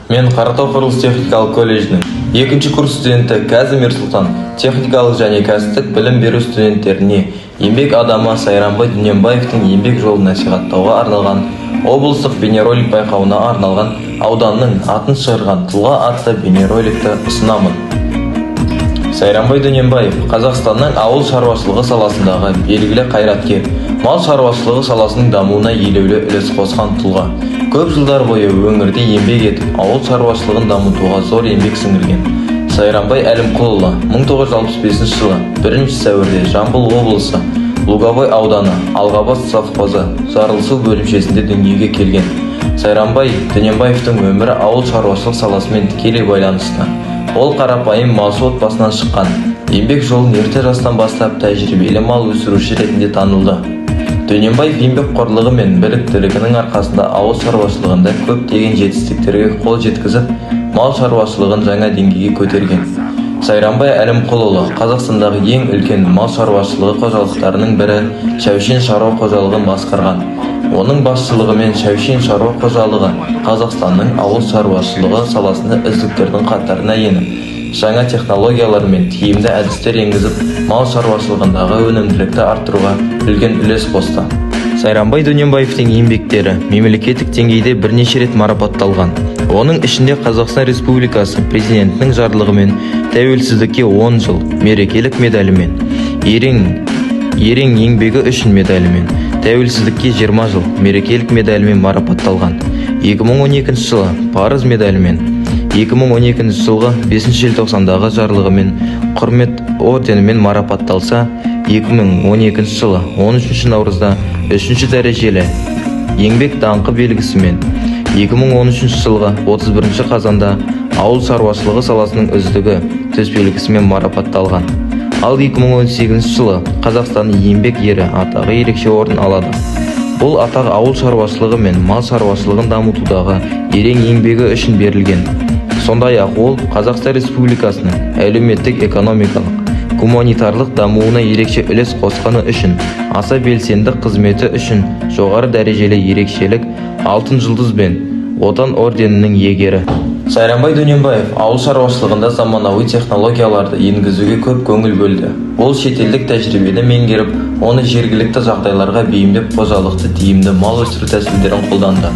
Мен, Қаратау құрылыс техникалық колледжінің екінші курс студенті Казимир Сұлтан, техникалық және кәсіптік білім беру студенттеріне еңбек адамы Сайранбай Дөненбаевтың еңбек жолын насихаттауға арналған облыстық бейнеролик байқауына арналған «Ауданның атын шығарған тұлға» атты бейнероликті ұсынамын. Сайранбай Дөненбаев – Қазақстанның ауыл шаруашылығы саласындағы белгілі қайраткер, мал шаруашылығы саласының дамуына елеулі үлес қосқан тұлға. Көп жылдар бойы өңірде еңбек етіп, ауыл шаруашылығын дамытуға зор еңбек сіңірген. Сайранбай Әлімқұлұлы 1965 жылы 1 сәуірде Жамбыл облысы, Луговой ауданы, Алғабас совхозы Жарлысу бөлімшесінде дүниеге келген. Сайранбай Дөненбаевтың өмірі ауыл шаруашылық саласымен тікелей байланысты. Ол қарапайым малшы отбасынан шыққан. Еңбек жолын ерте жастан бастап, тәжірибелі мал өсіруші ретінде танылды. Дөненбаев еңбекқорлығы мен біліктілігінің арқасында ауыл шаруашылығында көптеген жетістіктерге қол жеткізіп, мал шаруашылығын жаңа деңгейге көтерген. Сайранбай Әлімқұлұлы Қазақстандағы ең үлкен мал шаруашылығы қожалықтарының бірі – «Шәушен» шаруа қожалығын басқарған. Оның басшылығымен «Шәушен» шаруа қожалығы Қазақстанның ауыл шаруашылығы саласында үздіктердің қатарына еніп, жаңа технологиялар мен тиімді әдістер енгізіп, мал шаруашылығындағы өнімділікті арттыруға үлкен үлес қосты. Сайранбай Дөненбаевтың еңбектері мемлекеттік деңгейде бірнеше рет марапатталған. Оның ішінде Қазақстан Республикасы Президентінің жарлығымен «Тәуелсіздікке 10 жыл» мерекелік медалімен, Ерен еңбегі үшін медалімен, «Тәуелсіздікке 20 жыл» мерекелік медалімен марапатталған. 2012 жылы «Парыз» медалімен, 2012 жылғы 5 желтоқсандағы жарлығымен Құрмет орденімен марапатталса, 2012 жылы 13 наурызда үшінші дәрежелі Еңбек даңқы белгісімен, 2013 жылғы 31 қазанда «Ауыл шаруашылығы саласының үздігі» төсбелгісімен марапатталған. Ал 2018 жылы Қазақстанның Еңбек Ері атағы ерекше орын алады. Бұл атақ ауыл шаруашылығы мен мал шаруашылығын дамытудағы ерен еңбегі үшін берілген. Сондай-ақ ол Қазақстан Республикасының әлеуметтік, экономикалық, гуманитарлық дамуына ерекше үлес қосқаны үшін, аса белсенді қызметі үшін жоғары дәрежелі ерекшелік – Алтын Жұлдыз бен Отан орденінің иегері. Сайранбай Дөненбаев ауыл шаруашылығында заманауи технологияларды енгізуге көп көңіл бөлді. Ол шетелдік тәжірибені меңгеріп, оны жергілікті жағдайларға бейімдеп, қожалықты тиімді мал өсіру тәсілдерін қолданды.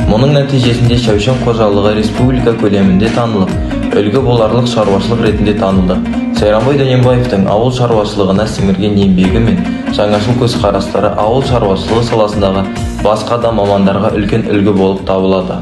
Мұның нәтижесінде «Шәушен» қожалығы республика көлемінде танылып, үлгі боларлық шаруашылық ретінде танылды. Сайранбай Дөненбаевтың ауыл шаруашылығына сіңірген еңбегі мен жаңашыл көзқарастары ауыл шаруашылығы саласындағы басқа да мамандарға үлкен үлгі болып табылады.